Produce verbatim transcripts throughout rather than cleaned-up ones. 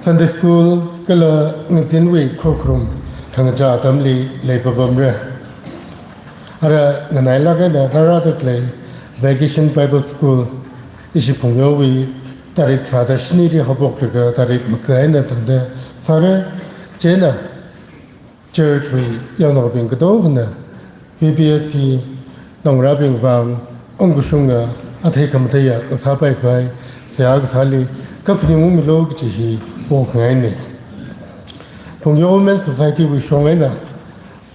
Sunday School kala ngazinwui khokharum khangachā atamli leipapamra. Ara nganailāk eina rārada khalei Vacation Bible School ishi Phungyowui tarik tharāda shinili haophokrada tarik maga eina tangda sāra. Chieina church wui yaonaobing katongana V B S hi naongarābing vang ungkashunga athei khamatheiya kasāpai khavai seihā kasāli kaphaning ungmilu kaji hi pokhangaina. Phungyo Women Society wui shong eina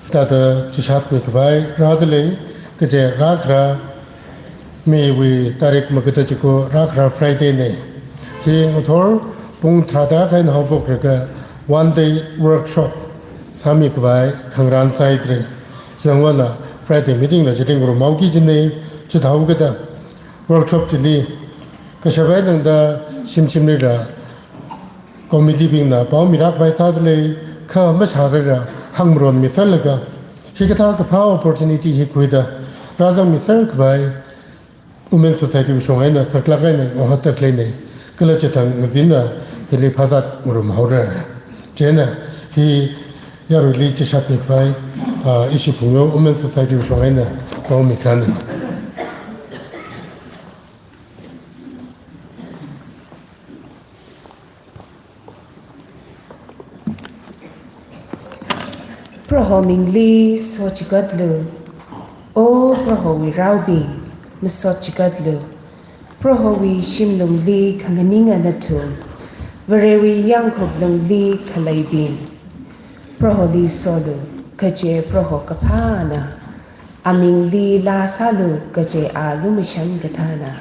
thāda chishatmi khavai rāda lei, kaje rākhara May wui tarik magada chiakha rākhara Friday na. Hi ngathor pung tharāda kha eina haophokrada one day workshop sāmi khavai khangarān sāhaira. Chithang eina Friday meeting la chithing ngarumhaoki kajina, chithāhaokida workshop chili kashap eina tangda shimshimlila committee bingna pao mirākhavai sāda lei, kha mashārarla hāngmaronmi sālaga, hikathā kaphā opportunity hi khuida rāzangmi sākhavai Women Society wui shong eina sārlāk eina ngahotda khaleina, kala chithang ngazinna hili phazat ngarumhaora. Chieina hi yaruili chishatmi khavai, ah, ishi Phungyo Women Society wui shong eina pao mikharāna. Proho mingli sochigatlu. O Prohowui raobing, masochigatlu. Prohowui shimlungli khanganinga nathum, Varewui yangkhup lungli khaleibing. Proholi solu, kaje Proho kaphāna. Amingli laa sālu, kaje A lumashan kathāna.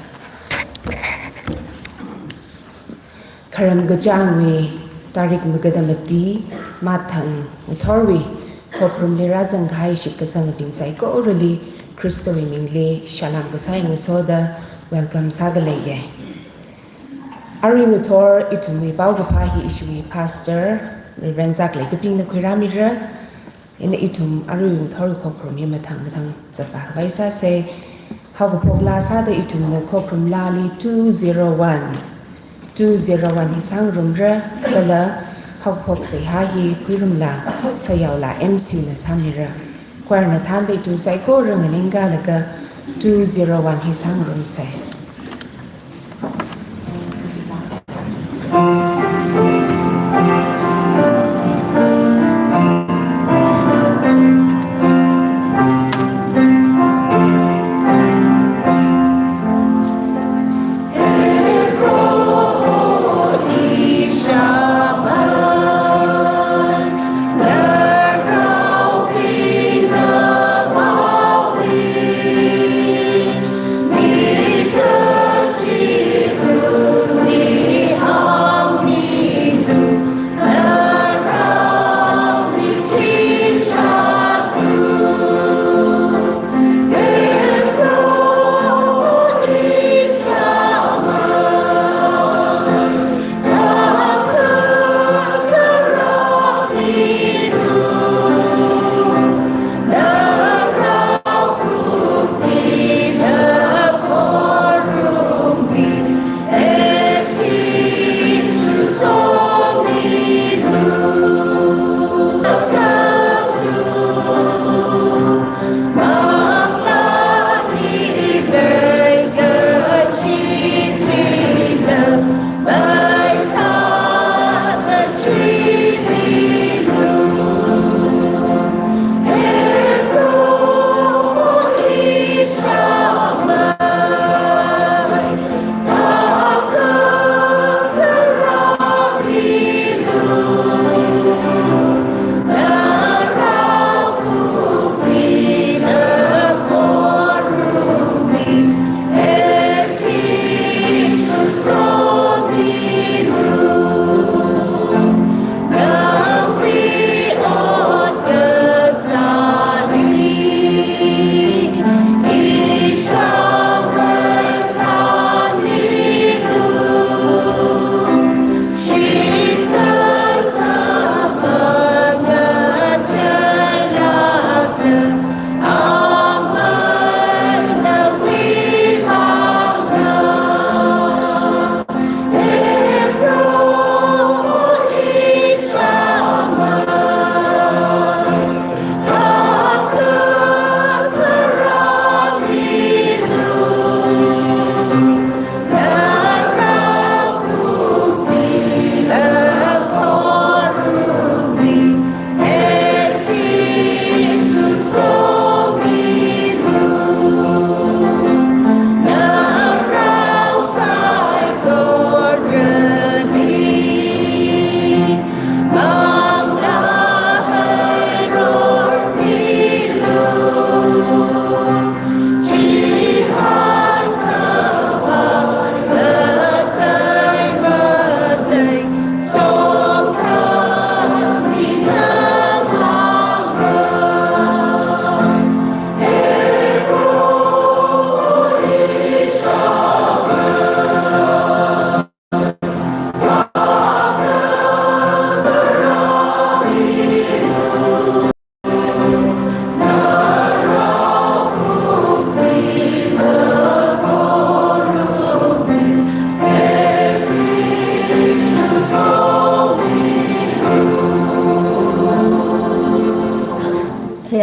Kharam kachāngwui tarik magada mati, mathang ngathorwui khokharumli rāzangkahai shitkasangabing saikorali Khristawui mingli salām kasā eina ngasoda welcome sāda leiya. Arui ngathor ithumwui paokaphā hi ishiwui pastor Reverend Zaklei Kapingna khuirāmira. Ina ithum arui ngathor khokharum hi mathang mathang zatpā khavai sāsa. Haokaphok laa sāda ithumna khokharum laali two zero one, two zero one hi sāngarumra, kala haokaphok seihā hi Khuirumla Soyaola M C na sāmira. Choir na thānda ithum saikora nganingkalaga two zero one hi sāngarumsa.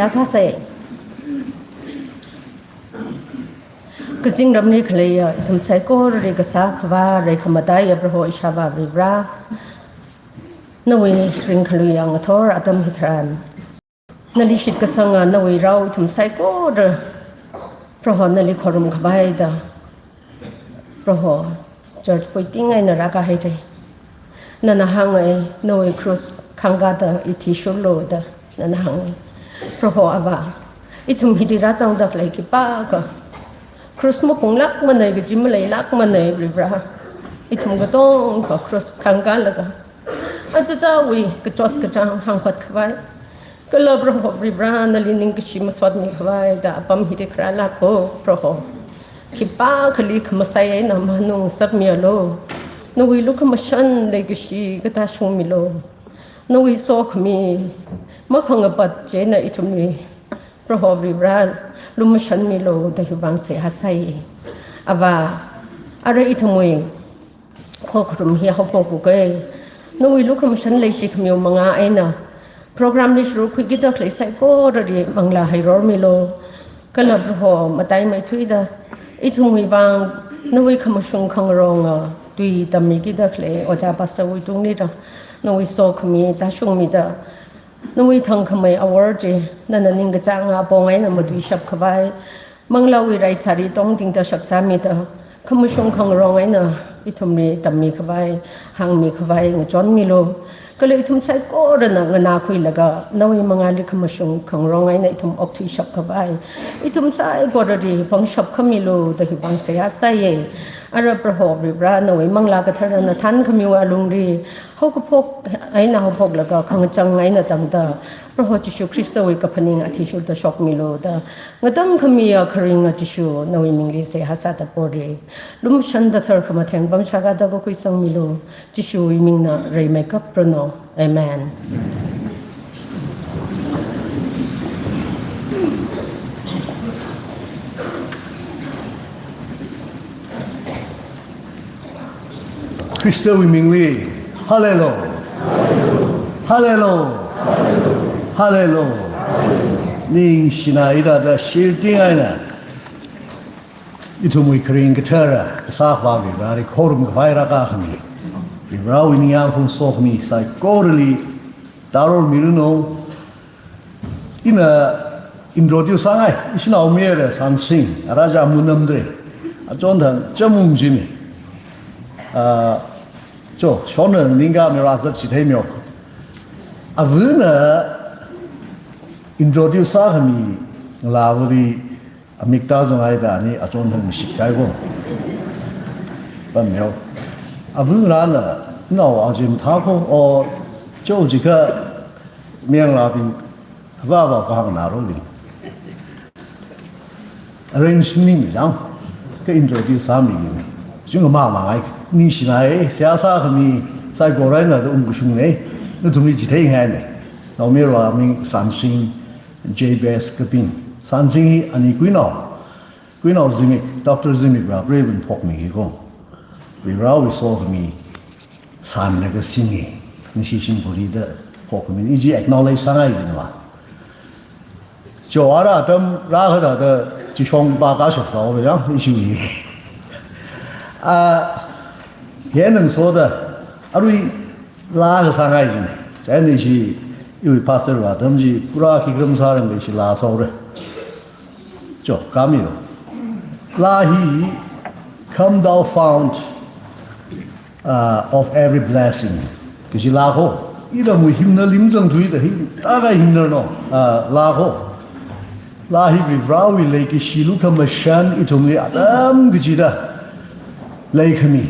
sāsei. Kazingramli khaleiya ithum saikorali kasā khavā rai khamataiya Proho Ishāvā Varivara, nawui ringkhaluiya ngathor atam hitharan, nali shitkasanga nawui rao ithum saikora Proho nali khorum khavaida, Proho church puiting eina rākahai thei. Nana hāngai, nawui cross khangkāda i thishurlu da nana hāngai. Proho Avā, ithum hili rāzangda khalei khipākha cross maphunglākmanei, kaji maleilākmanei Varivara. Ithum katonga cross khangkālaga achichāwui kachot kachāng hāngkhot khavai, kala Proho Varivara nali ningkashi masotmi khavaida apam hili kharālāk haowa Proho. Khipākhali khamasai eina mahanung ngasakmialu. Nawui lukhamashan leikashi katāshungmilu. Nawui sokhami makhangapat chieina ithumli Proho Varivara lumashanmilu da hiwui vang seihā sāi. Avā, arui ithumwui khokharum hi haophok ukai. Nawui lukhamashan leishikhamiwui mangā eina program li sharuk khuikida khalei saikorali manglā hairormilu. Kala Proho mataimeithuida ithumwui vang nawui khamashung khangaronga tui tammikida khalei ojā pastor wui tunglila nawui sokhami tāshungmida, nawui thangkhamei awor chi nana ningkachānga pong eina matuishap khavai, manglāwui raisāli tongtingda shakzāmida, khamashung khangarong eina ithumli tammi khavai, hāngmi khavai ngachonmilu. Kala ithum saikorana nganākhuilaga nawui mangāli khamashung khangarong eina ithum okthuishap khavai, ithum saikorali pangshap khamilu da hiwui vang seihā sāi. Ara Proho Varivara, nawui Manglā Katharana thānkhamiwui alungli haokaphok eina haophoklaga khangachang eina tangda Proho Jishu Khristawui kaphaning athishurda shokmilu da ngatangkhamiya kharinga Jishu nawui mingli seihā sāda pori. Lumashanda tharkhamatheng pamshakāda kakhuisangmilu. Jishuwui mingna reimeikap ranu. Amen. Khristawui mingli, hallelujah. Hallelujah. Hallelujah. Ningshina ithāda shirting eina ithumwui kharing kathara kasā Avā Varivarali khorum khavai rākākhami, Varivarawui ningyāng khong sokhami saikorali tārormiranu. Ina introduce sāngai, ishinaomayara Sansing, ara ja munamdre. Achon thang chamung jine. Ah, cho, shona ningkami rāzat chitheimiyo. Avana introduce sākhami ngalāvali amik tāzanghaida ani achon thang mashit kaiko. Pamyo. Avungrana, nao ajim thako, o, cho jikha miyanglābing, vava kahāng naro li. Arrange ning jang, ka introduce sāmi ni. Jung ma ma ngai, ningshinai, seihā sākhami, saikora eina da ungkashungne, nathumli chitheingaine. Naomayara ming Sansing, Jabez Kaping. Sansing hi ani kuinao. Kuinao Zimik, Doctor Zimik ra Reverend phokmi hiko. Varivarawui sokhami sanlaga singe. Ningshi shimkhurli da phokmi. Iji acknowledge sāngai jinwa. Cho ara atam rākha thāda chishong ba kashok sao ya, ishi. Ah, yenang soda, arui laa kasāngai jine. Chieina ishi, iwui pastor va atam chi, pura khikha masārangla ishi laa saore. Cho, kami lo. Laa hi, Come Thou Fount, uh, of Every Blessing. Kaji laa ko. Ida mu hymnal lim zangthuida hi, taka hymnal no, uh, laa ko. Laa hi Varivarawui leikashi lukhamashan ithumli atam kachida leikhami.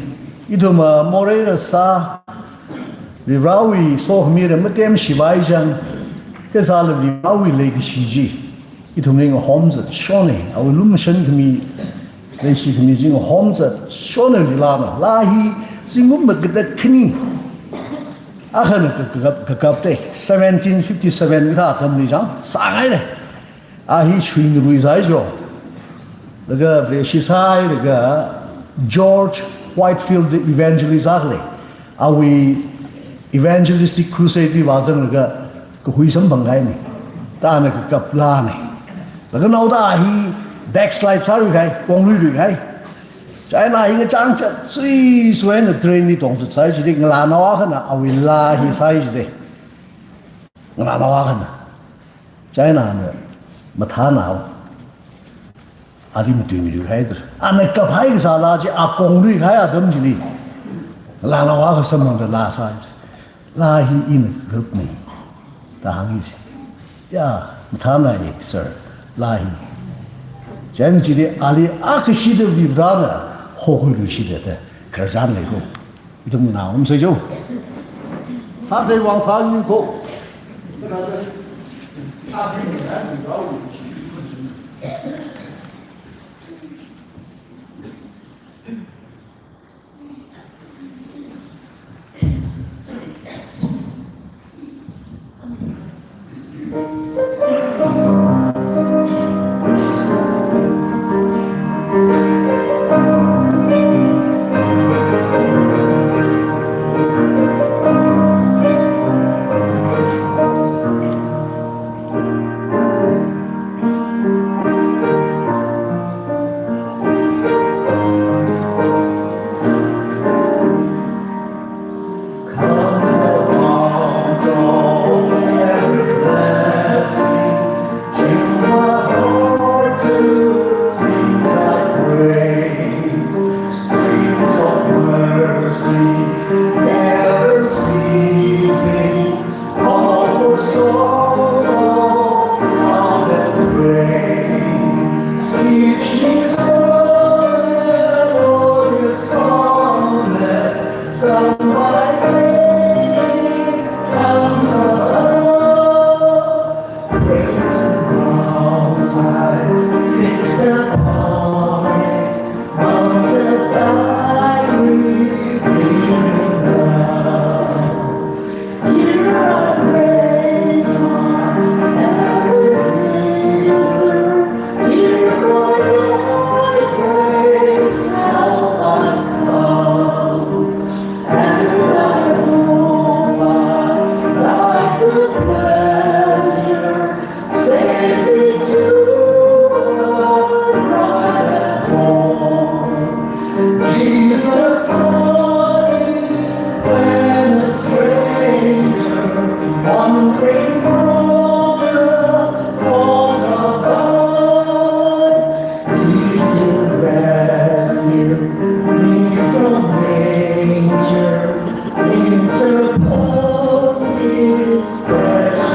Ithum, ah, moreira sā, Varivarawui sokhami ra matem shivai jang, kasāla Varivarawui leikashi chi ithumli ngahomzat shone, awui lumashan khami, leishikhami chi ngahomzat shone ji laa na. Laa hi zingkum makadak khani akhana ka, ka, ka, kakapte, seventeen fifty-seven kathā atamli jang sāngaine. A hi shuingarui zai jo. Laga Vareshi sāi, laga George Whitefield evangelist akha lei. Awui evangelistic crusade li vāzanglaga kahui samphang kahaine. Thāna kakap lāna. Laga naoda hi backslide sāluihai, konglui luihai. China hi ngachang chat sui sui na train li tongzat sai chili ngalānao akhana awui laa hi sai chili. Ngalānao akhana. China na mathānao. Ali matuimiluihaida. Ana kaphai kasā laa chi a kongluihai atam chili. Ngalānao akha samphangda laa sai. Laa hi ina kakapna da hānga chi. Ya, mathānai, sir, laa hi. Chieina chili ali akha shida vibra na, hokhuiluishida da, khararchan leiko. Ithum nganā ngamsei jo. Sāthei vang sāningko. Streams of mercy never ceasing, all for souls of countless grace. Teach me